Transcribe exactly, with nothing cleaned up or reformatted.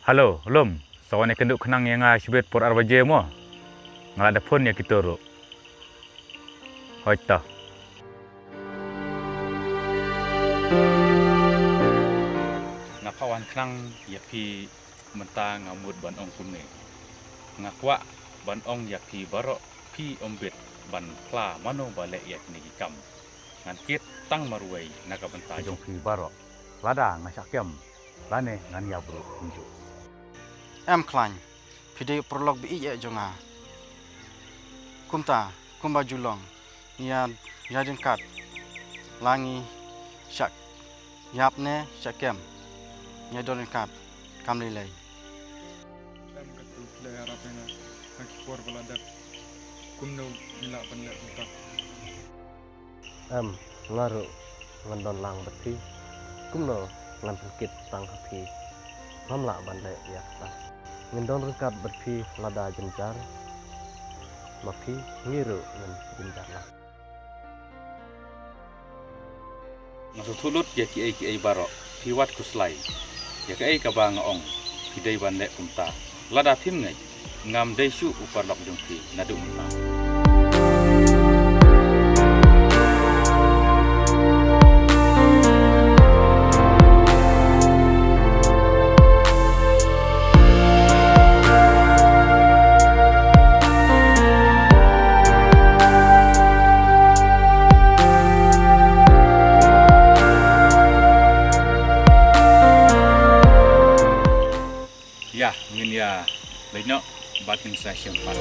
Hello, Lum. Sa wan ïakynduh khnang ïa nga shibit por ar baje mo. Nga la da phone ïa kito ruh. Hooid to. Nga phah wan khnang ïa phi mynta nga mut ban ong kumne. Nga kwah ban ong ïa phi baroh phi ym bit ban phla mano ba leh ïa kine ki kam. Ngan kit tang marwei na ka bynta jong phi baroh. Lada nga shah kem lane ngan ïa briew kumjuh. Em khlaiñ, phi dei u paralok ba ïeit eh jong nga. Kumta, kumba ju long, ngi ïa, ïa jingkat, la ngi shah ïap ne shah kem, ngi ïa don ryngkat, kam lei lei. Em katto phi la ïarap ïa nga ha ki por ba la dep, kumno ngi lah ban leh kumta? Em, nga ruh ngan don lang bad phi. Kumno ngan pynkit tang ha phi? Ngam lah ban leh ïa kata. Ngin don ryngkat bad phi lada jynjar. Ma phi ngi ruh ngin jynjar lang. Nga sngewthuh lut ïa kiei kiei baroh, phi wat khuslai. Ïa kaei kaba nga ong, phi dei ban leh kumta. Lada phim ngeit, ngam dei shuh u paralok jong phi naduh mynta. Ïa, ngin ïa leit noh bad ngin sa shim pat.